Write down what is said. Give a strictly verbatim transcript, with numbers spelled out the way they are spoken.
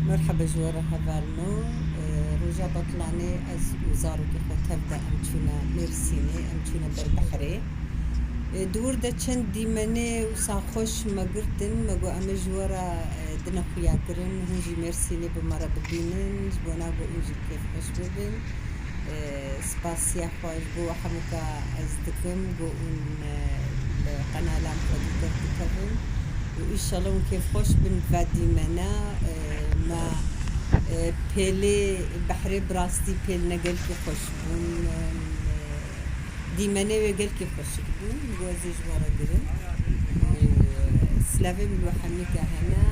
Merhaba ji we re hevalno. Roja Betlanê ez û zarokê xwe tev de em çûne Mêrsînê, em çûne ber behrê. Di wir de çend dîmenê wisa xweş me girtin, me got em ê ji we re, e, dine xuya kirin, hûn jî Mêrsînê bi me re bibînin, ji bona ku hûn jî kêfxweş bibin. E, spasiya xwe ji bo hemûka ez dikim, ku hûn, e, li qenalan xwe dîtir dikevin û înşallah hûn kêfxweş bin va dîmena. E, me, e, pêlê behrê bi rastî pêl ne gelkî xweş bûn. E, dîmenê wê gelkî xweşik bûn. Ji bo ez ê ji we re girim. E, silavê min bo hemîka hene.